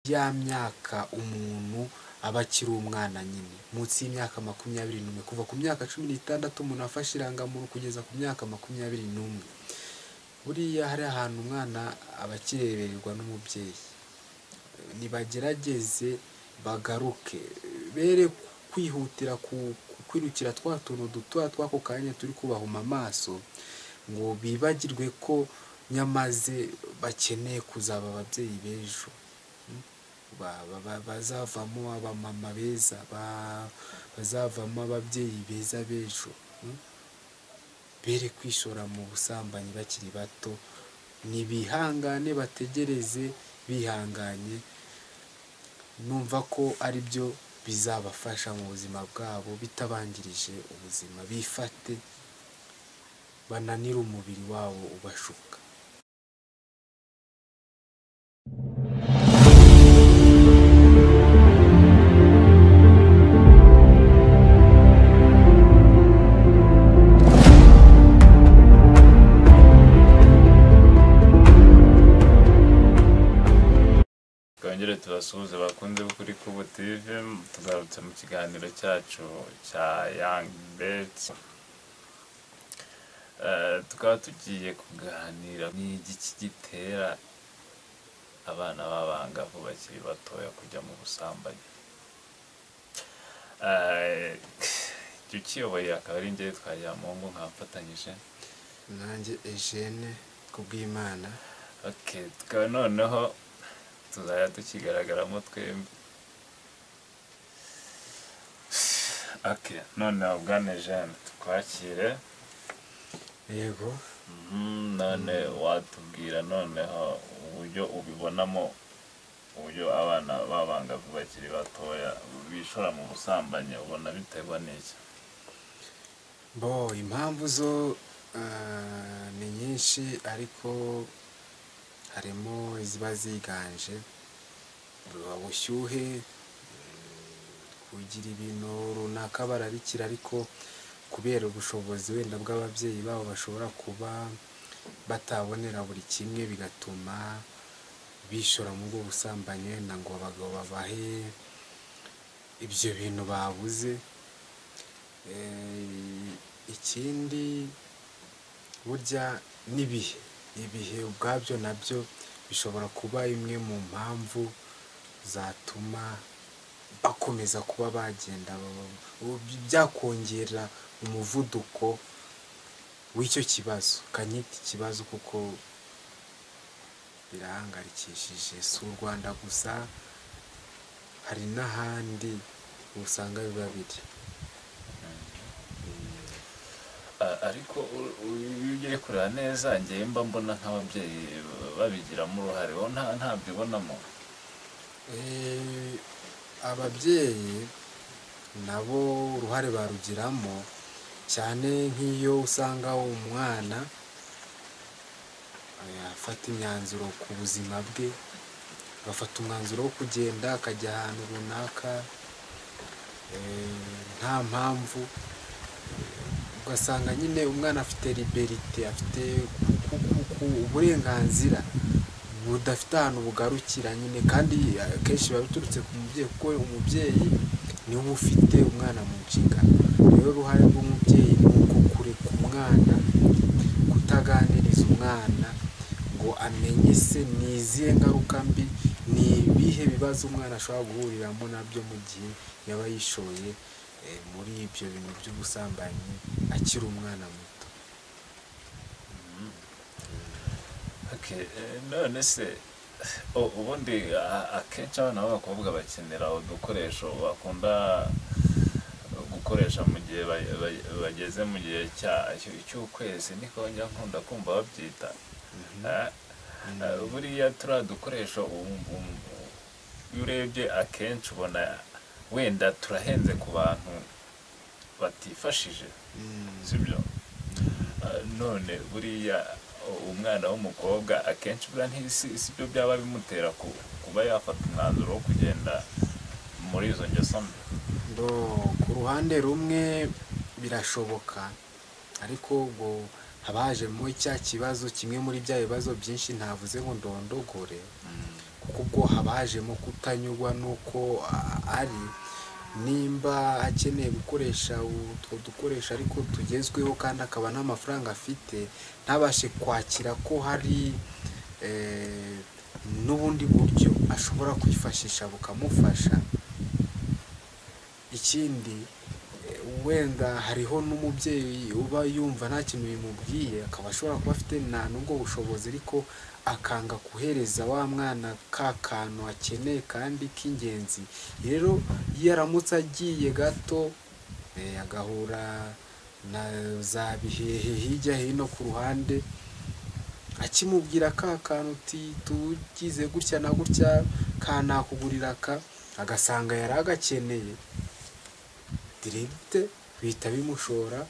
Ya myaka umuntu aba akiri umwana nyine, munsi y'imyaka 21, kuva ku myaka 16 umuntu afashe irangamuntu kugeza ku myaka 21. Buriya hari ahantu umwana aba akirebererwa n'umubyeyi. Nibagerageze bagaruke, bere kwihutira kwirukira twa tuntu dutoya tw'ako kanya turi kubahuma amaso, ngo bibagirwe ko nyamaze bakeneye kuzaba ababyeyi b'ejo, bazavamo abamama beza, bazavamo ababyeyi beza b'ejo. Bere kwishora mu busambanyi bakiri bato, nibihangane bategereze bihanganye, numva ko ari byo bizabafasha mu buzima bwabo bitabangirije ubuzima, bifate bananire umubiri wabo ubashuka. Twongere tubasuhuze bakunze kuri Kubu TV, tugarutse mu kiganiro cyacu cya Young Bets. Tukaba tugiye kuganira ni igiki gitera abana b'abangavu bakiri batoya kujya mu busambanyi. Icyo ukiyoboye akaba ari njyewe Twagiramungu, nkamfatanyije nanjye Eugene Kubwimana. Okay, tukaba noneho tuzajya tukigaragaramo twembi. Okay, noneho bwana Eugene tukwakire. Yego. None watubwira noneho uburyo ubibonamo, uburyo abana b'abangavu bakiri batoya bishora mu busambanyi, ubona biterwa n'iki? Bo impamvu zo ni nyinshi, ariko harimo iziba ziganje: ubushyuhe, kugira ibintu runaka bararikira ariko kubera ubushobozi wenda bw'ababyeyi babo bashobora kuba batabonera buri kimwe, bigatuma bishora muri ubwo busambanyi wenda ngo abagabo babahe ibyo bintu babuze. Ikindi burya n'ibihe, ibihe ubwabyo nabyo bishobora kuba imwe mu mpamvu zatuma bakomeza kuba bagenda, byakongera umuvuduko w'icyo kibazo, kanyita ikibazo kuko birahangayikishije. Si u Rwanda gusa, hari n'ahandi usanga biba biri. Ariko iyo ugiye kureba neza, njyewe mba mbona nk'ababyeyi babigiramo uruhare, wowe ntabyo ubonamo? Ababyeyi nabo uruhare barugiramo cyane, nk'iyo usanga umwana afata imyanzuro ku buzima bwe, agafata umwanzuro wo kugenda akajya ahantu runaka nta mpamvu, ugasanga nyine umwana afite liberite, afite uburenganzira budafite ahantu bugarukira nyine, kandi akenshi biba biturutse ku mubyeyi, kuko umubyeyi niwe ufite umwana mu nshingano. Rero uruhare rw'umubyeyi ni uko kureka umwana, kutaganiriza umwana ngo amenye se ni izihe ngaruka mbi, ni ibihe bibazo umwana ashobora guhuriramo nabyo mu gihe yaba yishoye muri ibyo bintu by'ubusambanyi akiri umwana muto. Okay, none se ubundi akenshi abana b'abakobwa bakenera udukoresho bakunda gukoresha mu gihe bageze mu gihe cy'ukwezi, niko njya nkunda kumva babyita. Buriya turiya dukoresho iyo urebye akenshi ubona wenda turahenze ku bantu batifashije, sibyo? None buriya umwana w'umukobwa akenshi buriya sibyo byaba bimutera kuba yafata umwanzuro wo kugenda muri izo ngeso mbi? Ku ruhande rumwe birashoboka, ariko ubwo haba hajemo cya kibazo kimwe muri bya bibazo byinshi ntavuze ngo ndondogore, Kuko ubwo habajemo kutanyurwa n'uko ari, nimba akeneye gukoresha utwo dukoresho ariko tugezweho kandi akaba nta mafaranga afite, ntabashe kwakira ko hari n'ubundi buryo ashobora kwifashisha bukamufasha. Ikindi wenda hariho n'umubyeyi uba yumva nta kintu bimubwiye, akaba ashobora kuba afite nta n'ubwo bushobozi, ariko akanga guhereza wa mwana ka kantu akeneye kandi k'ingenzi. Rero iyo aramutse agiye gato agahura na za bihehe hirya hino ku ruhande, akimubwira ka kantu uti tugize gutya na gutya kanakugurira aka, agasanga yari agakeneye diregite, bihita bimushora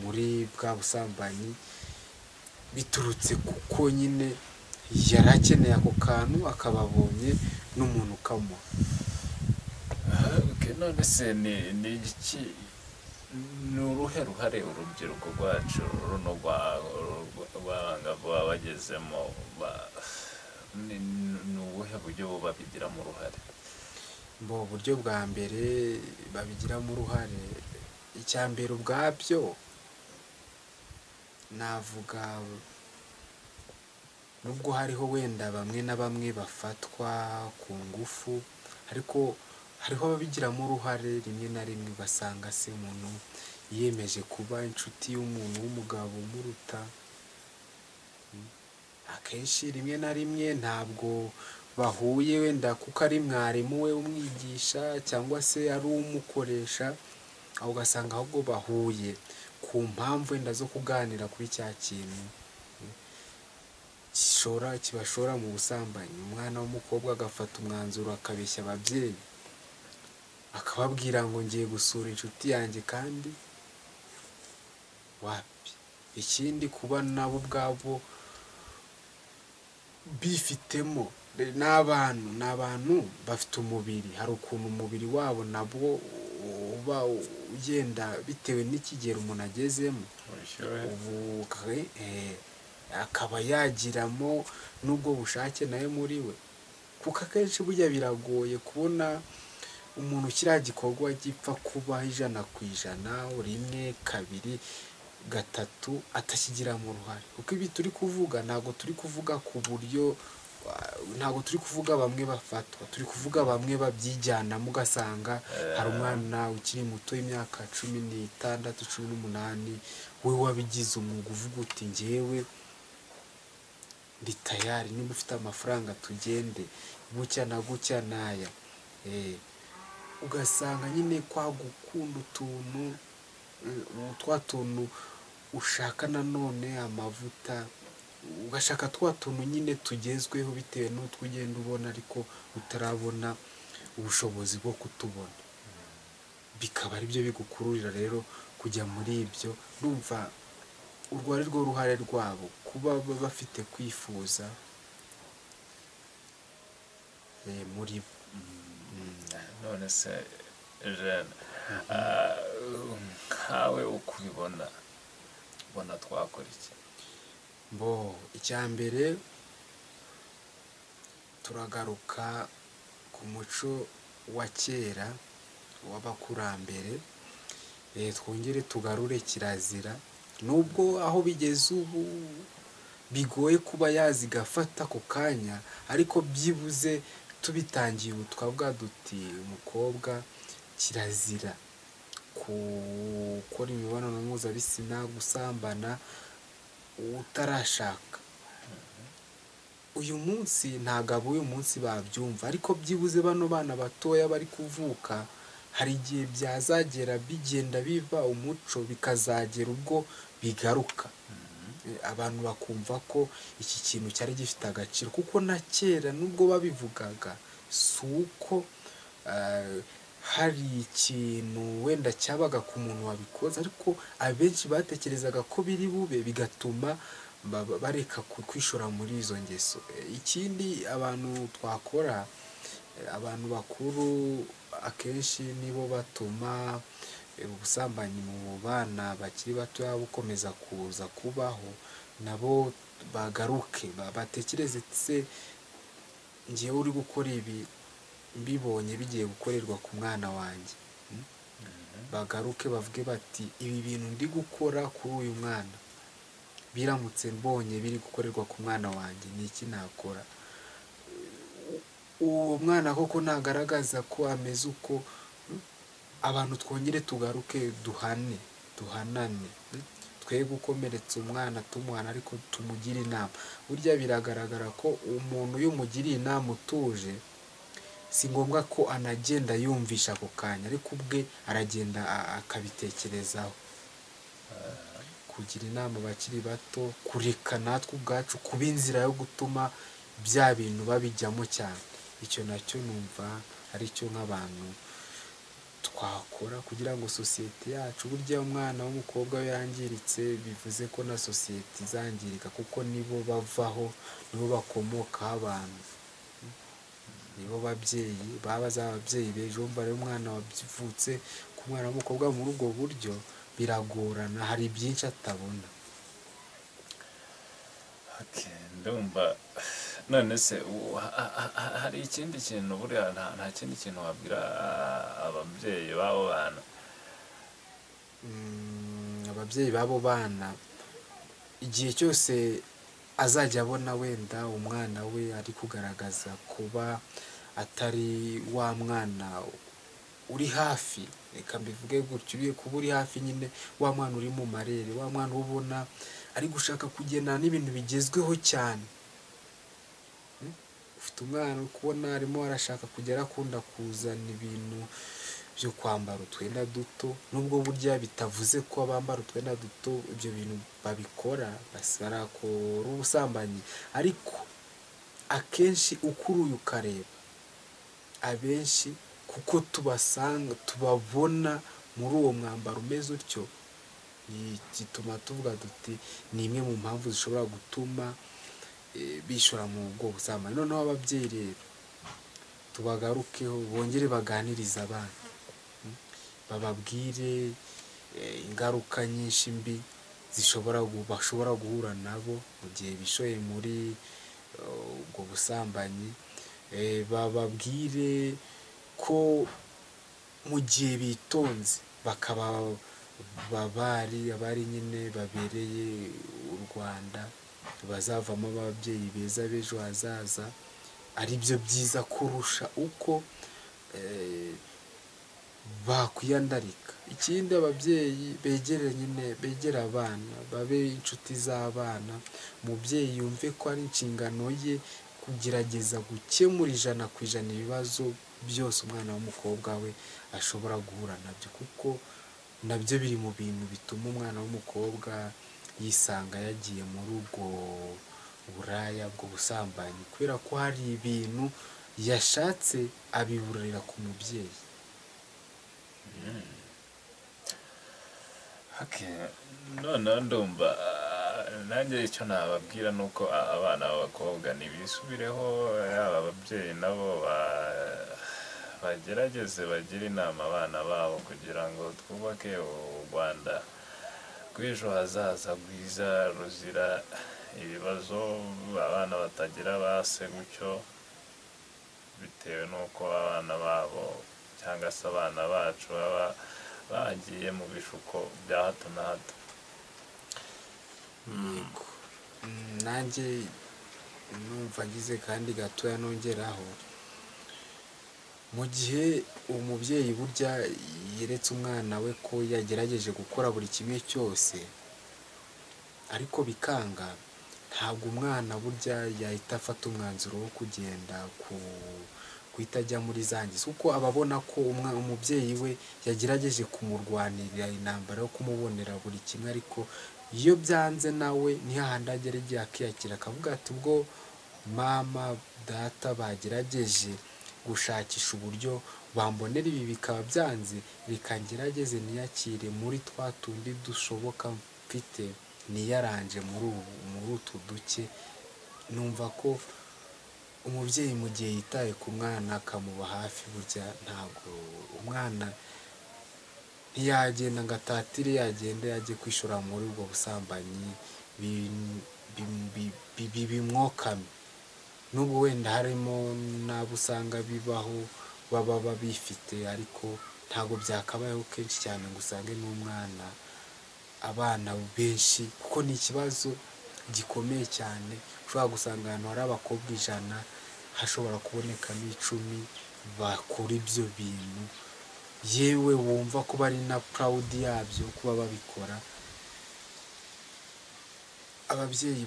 muri bwa busambanyi, biturutse kuko nyine yari akeneye ako kantu akaba abonye n'umuntu ukamuha. Okay, none se ni iki, ni uruhe ruhare urubyiruko rwacu runo rw'abangavu baba bagezemo, ni ubuhe buryo babigiramo uruhare? Mu buryo bwa mbere babigiramo uruhare, icya mbere ubwabyo navuga nubwo hariho wenda bamwe na bamwe bafatwa ku ngufu, ariko hariho ababigiramo uruhare. Rimwe na rimwe ugasanga se umuntu yiyemeje kuba inshuti y'umuntu w'umugabo umuruta. Akenshi rimwe na rimwe ntabwo bahuye wenda kuko ari mwarimu we umwigisha cyangwa se ari umukoresha, aho ugasanga ahubwo bahuye ku mpamvu wenda zo kuganira kuri cya kintu kibashora mu busambanyi. Umwana w'umukobwa agafata umwanzuro akabeshya ababyeyi, akababwira ngo ngiye gusura inshuti yanjye kandi wapi. Ikindi kuba nabo ubwabo bifitemo, ni abantu bafite umubiri, hari ukuntu umubiri wabo nabwo uba ugenda bitewe n'ikigero umuntu agezemo, ubu akaba yagiramo n'ubwo bushake nawe muri we. Kuko akenshi burya biragoye kubona umuntu kiriya gikorwa gipfa kubaho 100%, 1, 2, 3 atakigiramo uruhare. Kuko ibi turi kuvuga ntabwo turi kuvuga ku buryo, ntabwo turi kuvuga bamwe bafatwa, turi kuvuga bamwe babyijyanamo. Ugasanga hari umwana ukiri muto w'imyaka 16, 18, we wabigize umwuga, uvuga uti njyewe ndi tayari, niba ufite amafaranga tugende gutya na gutya naya. Ugasanga nyine kwa gukunda utuntu, twa tuntu ushaka nanone amavuta, ugashaka twa tuntu nyine tugezweho bitewe n'utwo ugenda ubona, ariko utarabona ubushobozi bwo kutubona, bikaba ari byo bigukururira rero kujya muri ibyo. Ndumva urwo ari rwo ruhare rwabo, kuba bafite kwifuza muri bo. None se Jeanne, nkawe uko ubibona, ubona twakora iki? Bo icya mbere turagaruka ku muco wa kera w'abakurambere, twongere tugarure kirazira. Nubwo aho bigeze ubu bigoye kuba yazigafata ako kanya, ariko byibuze tubitangiye ubu twavuga duti umukobwa kirazira gukora imibonano mpuzabitsina, gusambana utarashaka. Uyu munsi ntabwo ab'uyu munsi babyumva, ariko byibuze bano bana batoya bari kuvuka, hari igihe byazagera bigenda biba umuco, bikazagera ubwo bigaruka, abantu bakumva ko iki kintu cyari gifite agaciro. Kuko na kera nubwo babivugaga, si uko hari ikintu wenda cyabaga ku muntu wabikoze, ariko abenshi batekerezaga ko biri bube, bigatuma bareka kwishora muri izo ngeso. Ikindi abantu twakora, abantu bakuru akenshi nibo batuma ubusambanyi mu bana bakiri batoya bukomeza kuza kubaho, nabo bagaruke batekereze se ngewe uri gukora ibi mbibonye bigiye gukorerwa ku mwana wanjye, bagaruke bavuge bati ibi bintu ndi gukora kuri uyu mwana biramutse mbonye biri gukorerwa ku mwana wanjye ni iki nakora? Uwo mwana koko nagaragaza ko ameze uko, abantu twongere tugaruke duhane, duhanane, twe gukomeretsa umwana tumuhana ariko tumugire inama. Burya biragaragara ko umuntu iyo umugiriye inama utuje, si ngombwa ko anagenda yumvisha ako kanya, ariko ubwe aragenda akabitekerezaho. Kugira inama abakiri bato, kureka natwe ubwacu kuba inzira yo gutuma bya bintu babijyamo cyane, icyo nacyo numva aricyo nk'abantu twakora kugira ngo sosiyete yacu, burya umwana w'umukobwa we yangiritse bivuze ko na sosiyete izangirika, kuko nibo bavaho, nibo bakomokaho abantu, nibo babyeyi baba ababyeyi b'ejo. Urumva rero umwana wavutse ku mwana w'umukobwa muri ubwo buryo biragorana, hari byinshi atabona. Ndumva none se hari ikindi kintu buriya nta kindi kintu wabwira ababyeyi b'abo bana? Ababyeyi b'abo bana igihe cyose azajya abona wenda umwana we ari kugaragaza kuba atari wa mwana uri hafi, reka mbivuge gutyo, uri kuba uri hafi nyine, wa mwana uri mu marere, wa mwana ubona ari gushaka kugendana n'ibintu bigezweho cyane. Ufite umwana uri kubona arimo arashaka kugera akunda kuzana ibintu byo kwambara utwenda duto, nubwo burya bitavuze ko abambara utwenda duto ibyo bintu babikora barakora ubusambanyi, ariko akenshi ukuruye ukareba abenshi kuko tubasanga tubabona muri uwo mwambaro umeze utyo, gituma tuvuga duti ni imwe mu mpamvu zishobora gutuma bishora mu bwo busambanyi. Noneho ababyeyi rero tubagarukeho, bongere baganirize abana, bababwire ingaruka nyinshi mbi zishobora bashobora guhura nabo mu gihe bishoye muri ubwo busambanyi, bababwire ko mu gihe bitonze bakaba babari abari nyine babereye u Rwanda, bazavamo ababyeyi beza b'ejo hazaza, ari byo byiza kurusha uko bakwiyandarika. Ikindi ababyeyi begere nyine, begere abana, babe inshuti z'abana, umubyeyi yumve ko ari inshingano ye kugerageza gukemura 100% ibibazo byose umwana w'umukobwa we ashobora guhura nabyo, kuko nabyo biri mu bintu bituma umwana w'umukobwa yisanga yagiye muri ubwo buraya, ubwo busambanyi, kubera ko hari ibintu yashatse abiburira ku mubyeyi. Noneho ndumva nanjye icyo nababwira ni uko abana b'abakobwa ntibisubireho, yaba ababyeyi nabo bagerageze bagire inama abana babo kugira ngo twubake u Rwanda rw'ejo hazaza rwiza ruzira ibibazo, abana batagira base gutyo bitewe n'uko abana babo cyangwa se abana bacu baba bagiye mu bishuko bya hato na hato. Yego, nanjye numva ngize kandi gatoya nongeraho, mu gihe umubyeyi burya yeretse umwana we ko yagerageje gukora buri kimwe cyose ariko bikanga, ntabwo umwana burya yahita afata umwanzuro wo kugenda guhita ajya muri za ngeso, kuko aba abona ko umubyeyi we yagerageje kumurwanirira intambara yo kumubonera buri kimwe, ariko iyo byanze nawe ni hahandi agera igihe akiyakira akavuga ati ubwo mama data bagerageje gushakisha uburyo bambonera ibi bikaba byanze, reka ngerageze niyakire muri twa tundi dushoboka mfite, niyaranje muri utu duke. Numva ko umubyeyi mu gihe yitaye ku mwana akamuba hafi, burya ntabwo umwana ntiyagenda ngo atatire, yagende ajye kwishora muri ubwo busambanyi bimwokame. Nubwo wenda harimo n'abo usanga bibaho baba babifite, ariko ntabwo byakabayeho kenshi cyane ngo usange n'umwana, abana benshi, kuko ni ikibazo gikomeye cyane. Ushobora gusanga ahantu hari abakobwa 100 hashobora kubonekamo 10 bakora ibyo bintu, yewe wumva ko bari na proud yabyo kuba babikora. Ababyeyi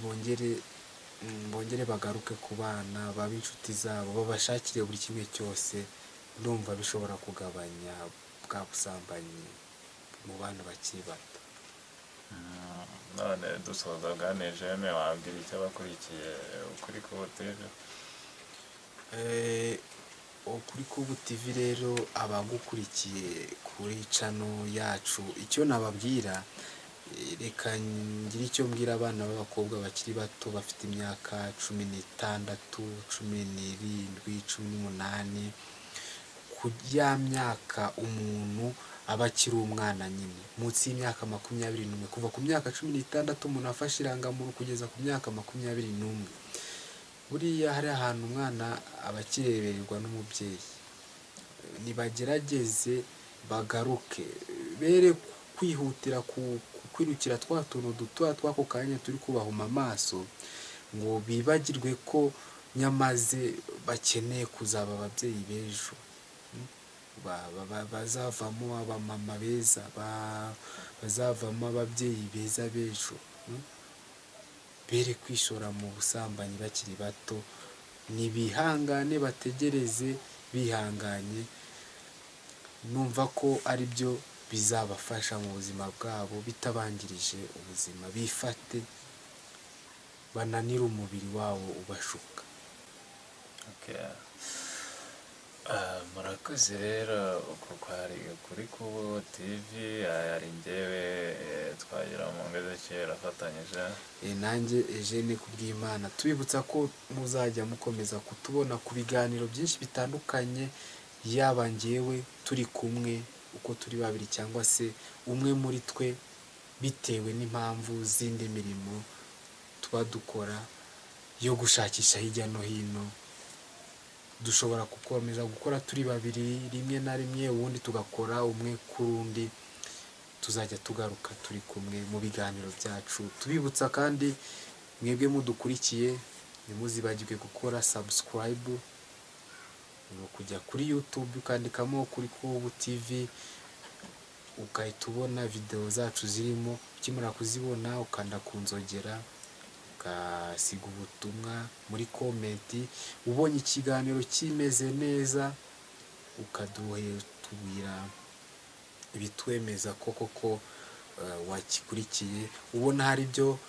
bongere bagaruke ku bana, babe inshuti zabo, babashakire buri kimwe cyose. Ndumva bishobora kugabanya bwa busambanyi mu bana bakiri bato. None dusoza bwana Eugene, wabwira icyo abakurikiye Ukuri Kubu TV? Ukuri Kubu TV rero, abagukurikiye kuri channel yacu, icyo nababwira, reka ngire icyo mbwira abana b'abakobwa bakiri bato bafite imyaka 16, 17, 18, ku ya myaka umuntu aba akiri umwana nyine, munsi y'imyaka 21, kuva ku myaka 16 umuntu afashe irangamuntu kugeza ku myaka 21. Buriya hari ahantu umwana aba akirebererwa n'umubyeyi. Nibagerageze bagaruke, bere kwihutira kwirukira twa tuntu dutoya tw'ako kanya turi kubahuma amaso, ngo bibagirwe ko nyamaze bakeneye kuzaba ababyeyi b'ejo, bazavamo abamama beza, bazavamo ababyeyi beza b'ejo. Bere kwishora mu busambanyi bakiri bato, nibihangane, bategereze bihanganye, numva ko ari byo bizabafasha mu buzima bwabo, bitabangirije ubuzima. Bifate, bananire umubiri wabo ubashuka. Murakoze rero, uko kwari Ukuri Kubu TV, ari njyewe Twagiramungu Ezechiel afatanyije Nanjye Eugene Kubwimana. Tubibutsa ko muzajya mukomeza kutubona ku biganiro byinshi bitandukanye, yaba njyewe turi kumwe uko turi babiri cyangwa se umwe muri twe, bitewe n'impamvu z'indi mirimo tuba dukora yo gushakisha hirya no hino. Dushobora gukomeza gukora turi babiri rimwe na rimwe, ubundi tugakora umwe kuri undi. Tuzajya tugaruka turi kumwe mu biganiro byacu. Tubibutsa kandi mwebwe mudukurikiye, ntimuzibagirwe gukora subscribe, ni ukujya kuri YouTube ukandikamo Ukuri Kubu TV, ugahita ubona video zacu zirimo. Ukimara kuzibona ukanda ku nzogera, ugasiga ubutumwa muri comment. Ubonye ikiganiro kimeze neza ukaduhe ibitwemeza ko koko wakikurikiye, ubona hari ibyo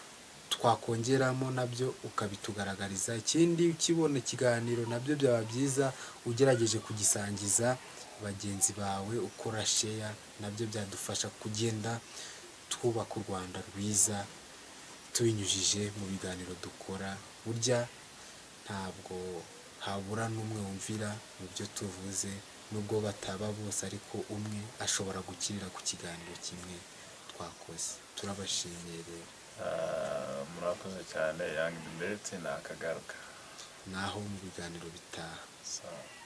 twakongeramo nabyo ukabitugaragariza. Ikindi, ukibona ikiganiro nabyo byaba byiza ugerageje kugisangiza bagenzi bawe, ukora share, nabyo byadufasha kugenda twubaka u Rwanda rwiza tubinyujije mu biganiro dukora. Burya ntabwo habura n'umwe wumvira mu byo tuvuze, nubwo bataba bose, ariko umwe ashobora gukirira ku kiganiro kimwe twakoze. Turabashimiye rero. Murakoze cyane. Young Debate ni akagaruka naho mu biganiro bitaha. Sawa.